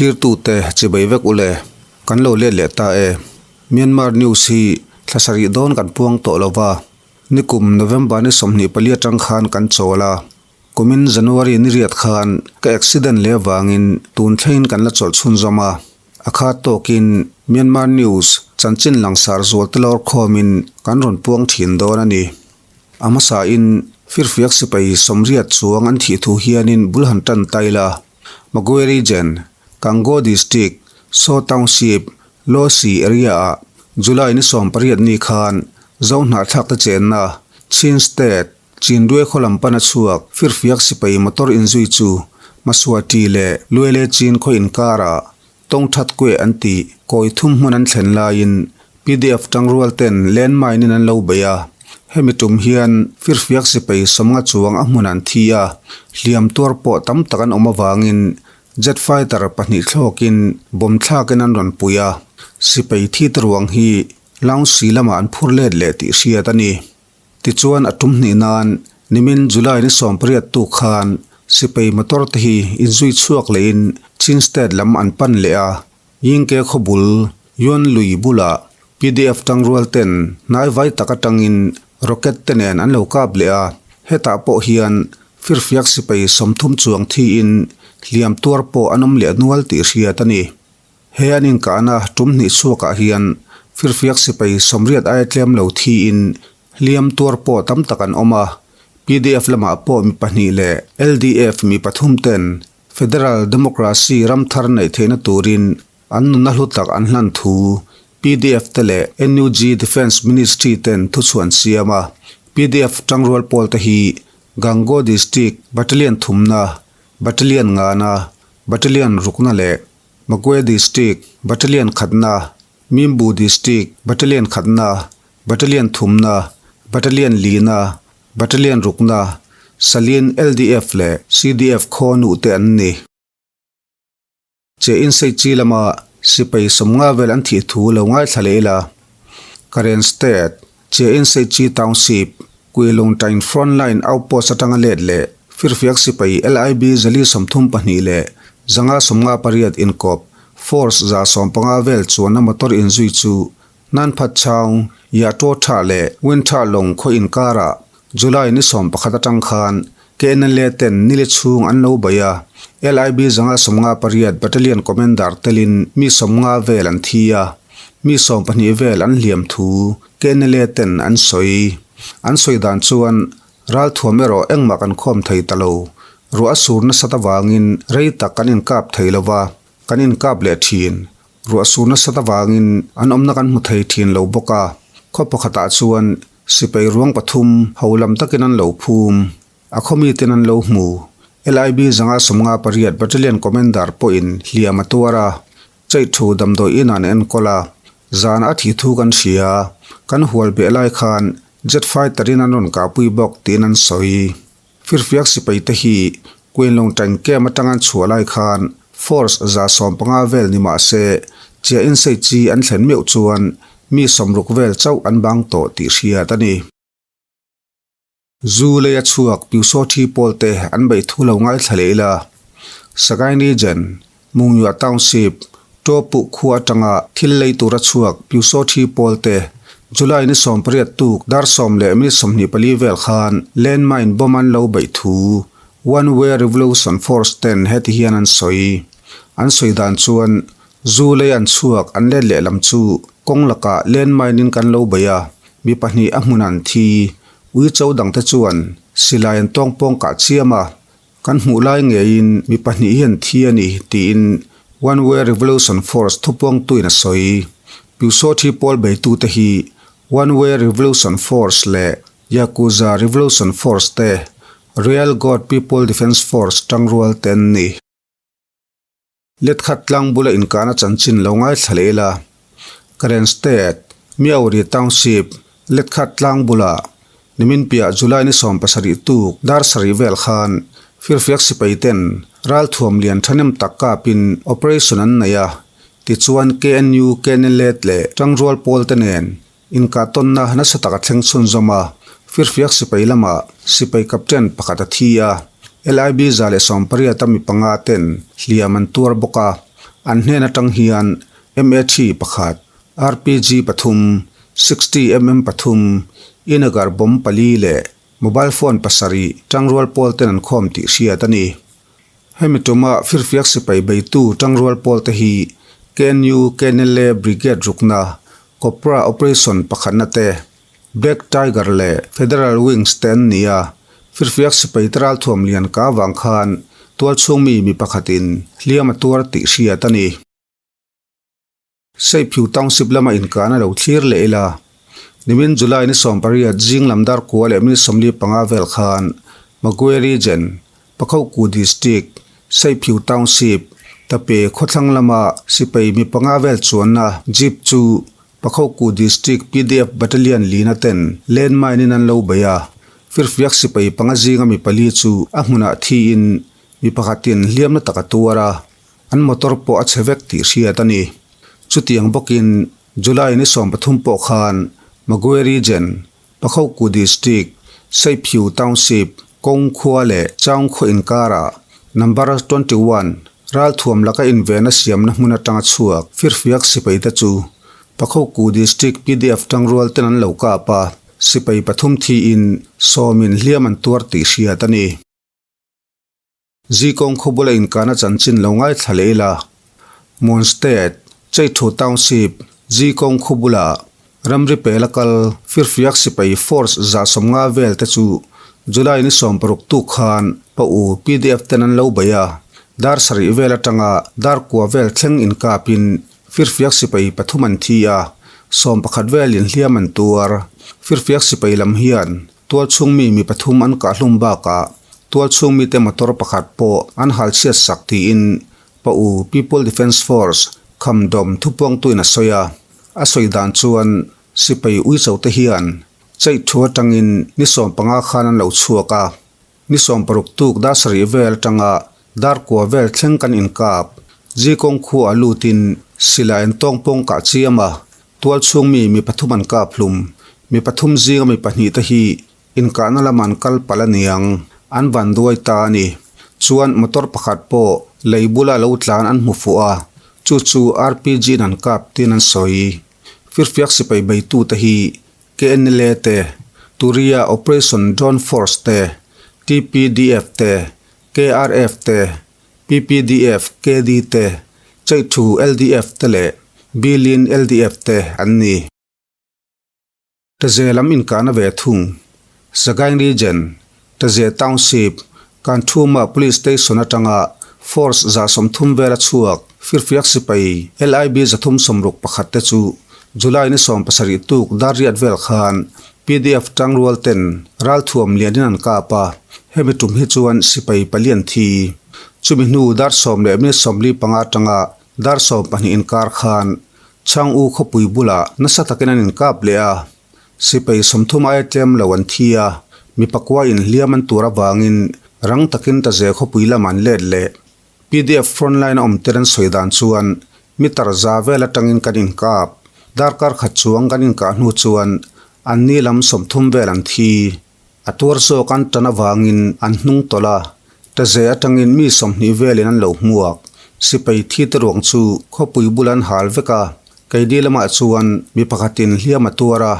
Thlirtute chibai vek ule, kan lo let leh ta e. Myanmar news hi thla sarih dawn kan puang tawh lo va, nikum November ni 24 atang khan kan chawl a. Kumin January ni riat khan ka accident leh avangin tun thlengin kan la chawlh chhunzawm a. A khat tawkin Myanmar news chanchin langsar zual te lawr khawmin kan rawn puang thin dawn a ni. A hmasain firfiak sipai 80 chuang an thih thu hianin bul han tan ta ila. Magwe Region, Kango District, Saw Township, Lawsi area-ah July ni 18 ni khan Zohnahthlak te chenna Chin State, Chinrue khaw lam pana chhuak firfiak sipai motor inzui chu Masuati leh Luele Chin khaw inkarah Tawngthat kueh an tih kawi thum hmun an thlen laiin PDF tangrual ten landmine in an lo bei a, hemi tum hian firfiak sipai 50 chuang a hmun an thi a, hliam tuar pawh tam tak an awm avangin jet fighter pahnih thlawkin bomb thlakin an rawn pui a, sipai thi te ruang hi Laungsi lamah an phur let leh tih hriat a ni. Tichuan a tum hnih nan nimin July ni 18 tuk khan sipai motor te hi inzui chhuak lehin Chin State lam an pan leh a, Yingke khawbul Yuan Lui bulah PDF tangrual ten hnai vai tak atangin rocket te nen an lo kap leh a, hetah pawh hian firfiak sipai 30 chuang thiin hliam tuar pawh an awm leh nual tih hriat a ni. He an inkahna tum hnih chhuakah hian firfiak sipai 80 aia tlem lo thiin hliam tuar pawh tam tak an awm a, PDF lamah pawh mi pahnih leh LDF mi pathum ten Federal Democracy ram thar neih theihna turin an nunna hlu tak an hlan thu PDF te leh NUG Defence Ministry ten thuchhuan siam a, PDF tangrual pawl te hi Gangaw District Battalion thumna, Battalion ngana, Battalion rukna leh Magwe District, Battalion khatna, Mimbu District, Battalion khatna, Battalion thumna, Battalion lina, Battalion rukna, Salin LDF leh CDF khaw nuh te an ni. Che insei chi lama sipai 50 vel an thih thu lo ngaithla leh ila. Karen State, Che insei chi Township, Kuilungtain Frontline Outpost atanga let leh firfiak sipai LIB 432 leh 558 inkawp Force 150 vel chuanna motor inzui chu Nanphat Chaung, Yato Tha leh Wintha Lawng khaw inkarah July ni 11 atang khan KNLA ten nile chhung an lo bei a, LIB 558 Battalion Commander telin mi 50 vel an thi a, mi 12 vel an hliam thu KNLA ten an sawi. An sawi dan chuan ral thuam erawh engmah kan khawm thei ta lo. Ruah a sur nasat avangin rei tak kan inkap thei lova, kan inkap leh thin. Ruah sur nasat avangin an awmna kan hmu thei thin lo bawk a, khaw pakhatah chuan sipai ruang pathum ho lam takin an lo phum. A khawmi ten an lo hmu. LIB 558 Battalion Commander pawhin hliam a tuar a, chei thu damdawi in an enkawl a, zan a thi thu kan hria, kan hual beh lai khan jet fighter in an rawn kahpui bawk tiin an sawi. Firfiak sipai te hi Queenlong tank camp atang an chhuah lai khan force 150 vel ni mah se chia insei chi an thlen meuh chuan mi 60 vel chauh an bang tawh tih hriat a ni. Zu leia chhuak Piusaw thi pawl te an beih thu lo ngaithla leh ila. Sagaing Region, Mungyua Township, Topuh khua atanga thil lei tura chhuak Piusaw thi pawl te July ni 18 tuk dar 10 leh minute 24 vel khan landmine bomb an lo beih thu One Way Revolution Force ten heti hian an sawi. An sawi dan chuan zu lei an chhuak an let leh lam chu kawng lakah landmine in kan lo bei a, mi pahnih a hmun an thi. Ui cho dang te chuan silai an tawng pawng kah chiam a, kan hmuh lai ngeiin mi pahnih hian thi a ni tiin One Way Revolution Force thupuang tuin a sawi. Piusaw thi pawl beitu te hi One Way Revolution Force leh Yakuza Revolution Force te, Real God People Defence Force tangrual te an ni. Let khat tlang bula inkahna chanchin lo ngaithla leh ila. Karen State, Myauri Township, let khat tlang bula nimin piah July ni 17 tuk dar sarih vel khan firfiak sipai ten ral thuam lian thanem tak kapin operation an nei a, tichuan KNU KNLA leh tangrual pawl te nen inkahtawnna nasa tak a thleng chhunzawm a, firfiak sipai lamah sipai captain pakhat a thi a, LIB 180 a mi panga ten hliam an tuar bawk a. An hnen atang hian MAT pakhat, RPG pathum, 60 mm pathum, Inagar bomb pali leh mobile phone pasarih tangrual pawl ten an khawm tih hriat a ni. Hemi tuma firfiak sipai beitu tangrual pawl te hi KNU KNLA Brigade rukna Cobra Operation pakhatna te, Black Tiger leh Federal Wings te an ni a, firfiak sipai te ralthuam lian ka avang khan tualchhung mi mi pakhatin hliam a tuar tih hriat a ni. Seiphiu Township lama inkan a lo thlir leh ila, nimin July ni 18 zing lam dar kua leh minute 45 vel khan Magwe Region, Pakhoku District, Seiphiu Township, Tape khawthlang lama sipai mi panga vel chuanna Jeep chu Pakhoku District pdf Battalion lina ten landmine in an lo bei a, firfiak sipai panga zinga mi pali chu a hmunah thiin mi pakhatin hliamna tak a tuar a. An motor pawh a chhe vek tih hriat a ni. Chutiang bawkin July ni 13 pawh khan Magwe Region, Pakhoku District, Seiphiu Township, Kawng khua leh Chaung khaw inkarah Number 21 ralthuam laka invenna siamna hmun atanga chhuak firfiak sipaite chu Pakhoku District pdf tangrual ten an lo kap a, sipai pathum thiin sawmin hliam an tuar tih hriat a ni. Zikawng khaw bula inkana chanchin lo ngaithla leh ila. Mon State, Cheithu Township, Zikawng khaw bula ramri pela kal firfiak sipai force 150 vel te chu July ni 16 tuk khan pa u pdf ten an lo bei a, dar sarih vel atanga dar kua vel thleng inkapin firfiak sipai pathum an thi a, 11 velin hliam an tuar. Firfiak sipai lam hian Tualchhung mi mi pathum an kah hlum bakah tualchhung mite motor pakhat pawh an hal chhiat sak tiin Pa U People Defence Force khamdawm thupuangtuin a sawi a. A sawi dan chuan sipai uicho te hian cheih thu atangin ni 15 khan an lo chhuak a. Ni 16 tuk dar sarih vel atanga dar kua vel thleng kan inkap. Zikawng khuaah lutin silai an tawngpawng kah chiam a. Tualchhung mi mi pathum an kap hlum. Mi pathum zinga mi pahnih te hi inkahna lama an kal palh a niang. An van duai ta a ni. Chuan motor pakhat pawh lei bula lo tlan an hmu fuh a, chu chu RPG in an kap tiin an sawi. Firfiak sipai beitu te hi KNLA te, Turiya Operation Dawn Force te, TPDF te, KRF te, PPDF, KD te, Cheithu LDF te leh Bilin LDF te an ni. Taze lam inkahna ve thung. Sagaing Region, Taze Township, Kanthuma Police Station atanga Force 130 vela chhuak firfiak sipai LIB 361 te chu July ni 17 tuk dar riat vel khan pdf tangrual ten ralthuam lianin an kap a, hemi tum hi chuan sipai palian thi. Chumi hnu dar 10 leh minute 45 atanga dar 12 inkar khan Chang U khawpui bulah nasa takin an inkap leh a, sipai 30 aia tlem lo an thi a, mi pakua inhliam an tur avangin rang takin Taze khawpui lam an let leh. Pdf frontline a awm tir an sawi dan chuan meter za vel atangin kan inkap. Darkar khat chuang kan inkah hnu chuan an ni lam 30 vel an thi. A tuar zawk an tan avangin an hnung tawlh a, Taze atangin mi 20 velin an lo hmuak. Sipai thi te ruang chu khawpui bul an hal vek a, keini lamah chuan mi pakhatin hliam a tuar a,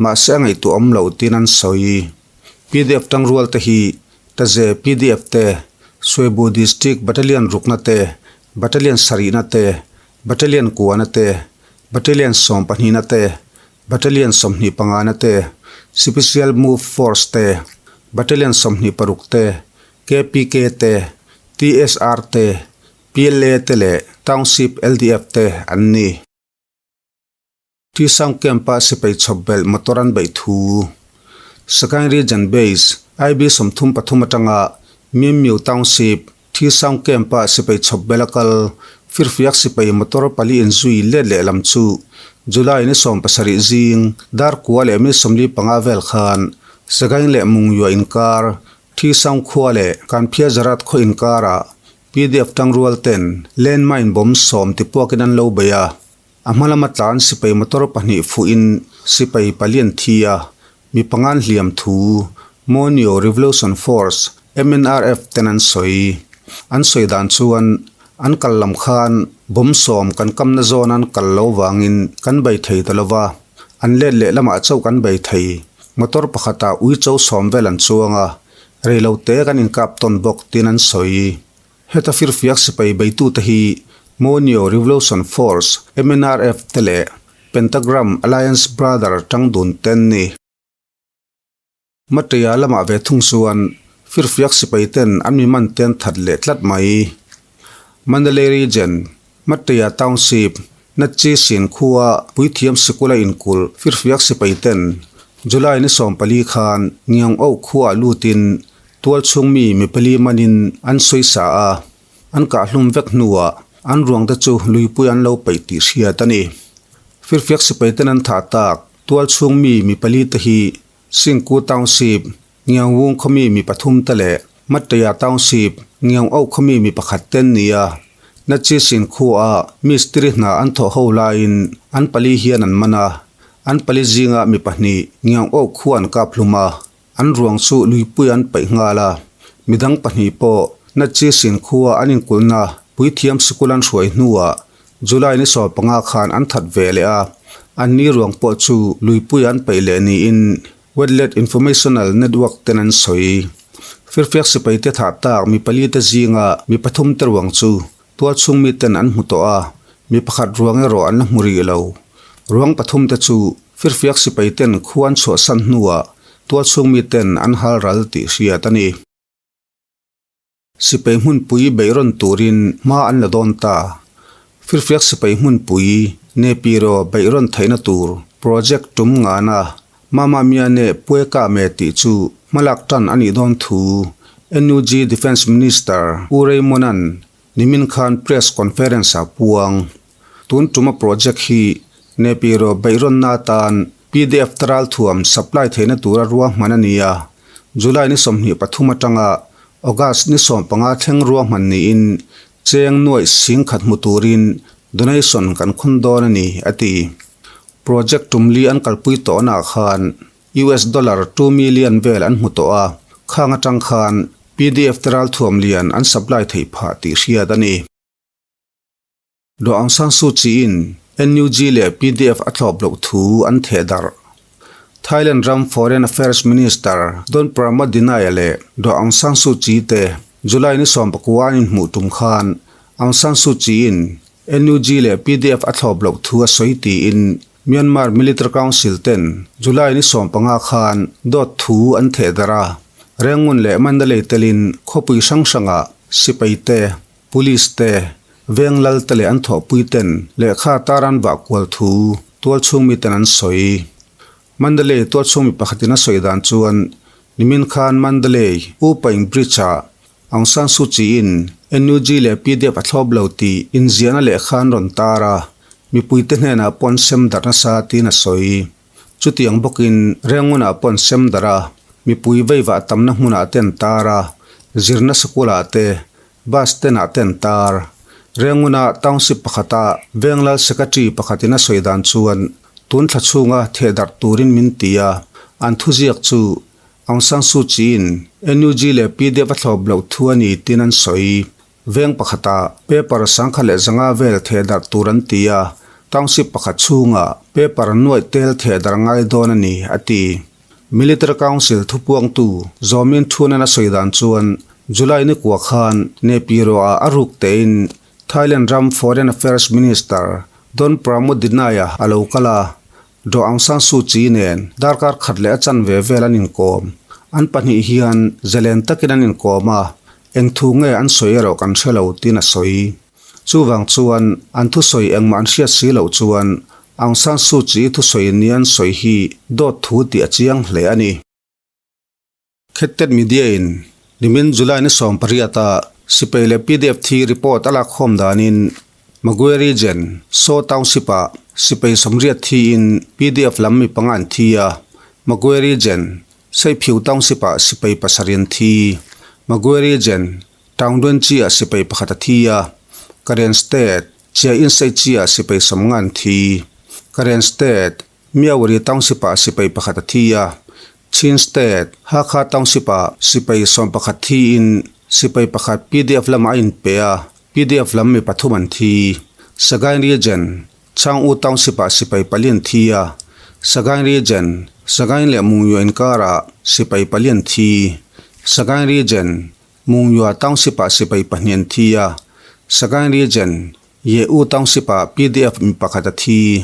mahse a ngaihtuah awm loh tiin an sawi. Pdf tangrual te hi Taze pdf te, Suebu District Battalion rukna te, Battalion sarihna te, Battalion kuana te, Battalion 12na te, Battalion 25na te, Special Move Force te, Battalion 26 te, KPK te, TSR te, PLA te leh Township LDF te an ni. Tisang Camp-a sipai chhawp belh motor an beih thu. Sagaing Region Base, IB 33 atanga Mimmiu Township, Thisang Camp-a sipai chhawp belh a kal firfiak sipai motor pali inzui let leh lam chu July ni 17 zing dar kua leh minute 45 vel khan Sagaing leh Mungyua inkar Thisang khua leh Kanphia Zarat khaw inkarah pdf tangrual ten landmine bomb 10 tipuakin an lo bei a. A hma lama tlan sipai motor pahnih fuhin sipai pali an thi a, mi pangan hliam thu Monyo Revolution Force, MNRF, ten an sawi. An sawi dan chuan an kal lam khan Bomb sawm kan kamna zawn an kal lo vangin kan bei thei ta lova, an let leh lamah chauh kan bei thei. Motor pakhatah uicho sawm vel an chuang a, reilo te kan inkap tawn bawk tiin an sawi. Heta firfiak sipai beitute hi Monio Revolution Force, MNRF, te leh Pentagram Alliance Brother tang dun te an ni. Matea lamah ve thung chuan firfiak sipai ten an mi man te an that leh tlat mai. Mandalay Region, Matea Township, Natchi Sin khua Puithiam sikula inkulh firfiak sipai ten July ni 14 khan Ngiang Oh khuaah lutin tual chhung mi mi pali manin an sawi sa a, an kahhlum vek hnuah an ruang te chu luipui an lo peih tih hriat a ni. Firfiak sipai ten an thah tak tual chhung mi mi pali te hi Singku Township, Ngiangwung khawmi mi pathum te leh Matteya Township, Ngiangau khawmi mi pakhat te an ni a. Nachisin khuaah mistiri hna an thawh ho laiin an pali hian an man a. An pali zinga mi pahnih Ngiangau khua an kap hlum a, an ruang chu luipui an paih nghal a. Midang pahnih pawh Nachisin khua an inkulhna Puithiam sikul an hruai hnuah July ni 15 khan an that ve leh a, an ni ruang pawh chu luipui an peih leh niin Wetlet Informational Network ten an sawi. Firfiak sipai te thah tak mi pali te zinga mi pathum te ruang chu tualchhung mi ten an hmu tawh a, mi pakhat ruang erawh an la hmu rih lo. Ruang pathum te chu firfiak sipai ten khua an chhuahsan hnuah tualchhung mi ten an hal ral tih hriat a ni. Sipai hmunpui beihrawn turin hma an la dawn ta. Firfiak sipai hmunpui Nepiro beihrawn theihna tur project tum ngana Mama Miane Pueka Me tih chu hmalak tan a nih dawn thu NUG Defence Minister U Raymond-a'n nimin khan press conference-ah puang. Tun tuma project hi Nepiro beihrawnna atan PDF te ralthuam supply theihna tura ruahman a ni a, July ni 23 atanga August ni 15 thleng ruahman niin cheng nuaih sing khat hmu turin donation kan khawn dawn a ni, a ti. Project tum li an kalpui tawhnaah khan US dollar 2 million vel an hmu tawh a, khang atang khan PDF te ralthuam lian an supply theih phah tih hriat a ni. Daw Aung San Suu Kyi-in NUG leh PDF a thlawp loh thu an theh darh. Thailand ram Foreign Affairs Minister Don Pramod-Dinaya leh Daw Aung San Suu Kyi te July ni 19 an inhmuh tum khan Aung San Suu Kyi-in NUG leh PDF a thlawp loh thu a sawi tiin Myanmar Military Council ten July ni 15 khan dawt thu an theh darh a. Rangoon leh Mandalay telin khawpui hrang hrangah sipai te, Police te, veng lal te leh an thawhpui ten lehkha tar an vah kual thu tualchhung mi ten an sawi. Mandalay tualchhung mi pakhatin a sawi dan chuan nimin khan Mandalay U Paing Bridge ah Aung San Suu Kyi in NUG leh PDF a thlawp lo tih inziahna lehkha an rawn tar a, mipuite hnenah pawh an sem darh nasa tiin a sawi. Chutiang bawkin Rengunah pawh an sem darh a, mipui veivah tamna hmunah te an tar a, zirna sikulah te, bus stand-ah te an tar. Renguna township pakhata Venglal Secretary pakhatin a sawi dan chuan tun thla chhunga theh darh turin min ti a, an thuziak chu Aung San Suu Kyi-in NUG leh PDF a thlawp loh thu a ni tiin an sawi. Veng pakhatah paper 1100 vel theh darh tur an ti a, township pakhat chhungah paper nuaih tel theh darh ngai dawn a ni, a ti. Military Council thupuangtu Zawmin Thunan a sawi dan chuan July ni kua khan Nepiro-ah a ruk tein Thailand ram Foreign Affairs Minister Don Pramudinaya a lo kal a, Daw Aung San Suu Kyi nen darkar khat leh a chanve vel an inkawm. An pahnih hian zalen takin an inkawm a, eng thu nge an sawi erawh kan hre lo tiin a sawi. Chuvang chuan an thusawi engmah an hriat si loh chuan Aung San Suu Kyi thusawi ni an sawi hi dawt thu tih a chiang hle a ni. Khettet Media in nimin July ni 18 a sipai leh PDF thi report a lakkhawm danin Magwe Region, Saw Township ah sipai 80 thi in PDF lam mi panga an thi a, Magwe Region, Seiphiu Township ah sipai pasarih an thi. Magwe Region, Taungdwenchi ah sipai pakhat a thi a, Karen State, Chiain Seichi ah sipai 50 an thi. Karen State, Myawaddy Township ah sipai pakhat a thi a, Chin State, Hakha Township ah sipai 11 thiin sipai pakhat PDF lamah a inpe a, PDF lam mi pathum an thi. Sagaing Region, Chang U Township-ah sipai palian thi a, Sagaing Region, Sagaing leh Mungyua inkarah sipai palian thi. Sagaing Region, Mungyua Township-ah sipai pahnih an thi a, Sagaing Region, Ye U Township-ah pdf mi pakhat a thi.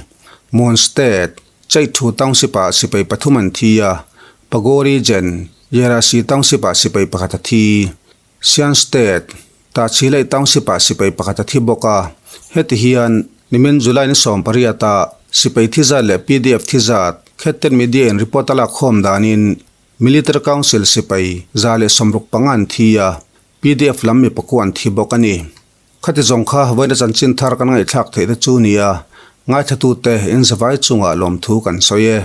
Mon State, Chaithu Township-ah sipai pathum an thi a, Pago Region, Yerasi Township-ah sipai pakhat a thi. Shan State, Tachileih Township-ah sipai pakhat a thi bawk a, heti hian nimin July ni 18-ah sipai thi zat leh pdf thi zat Khetten Media in report a lak khawm danin Military Council sipai 165 an thi a, pdf lam mi pakua an thi bawk a ni. Khati zawng kha vawiina chanchin thar kan ngaihthlak theih te chu nia, ngaithlatute inzavai chungah lawmthu kan sawi e.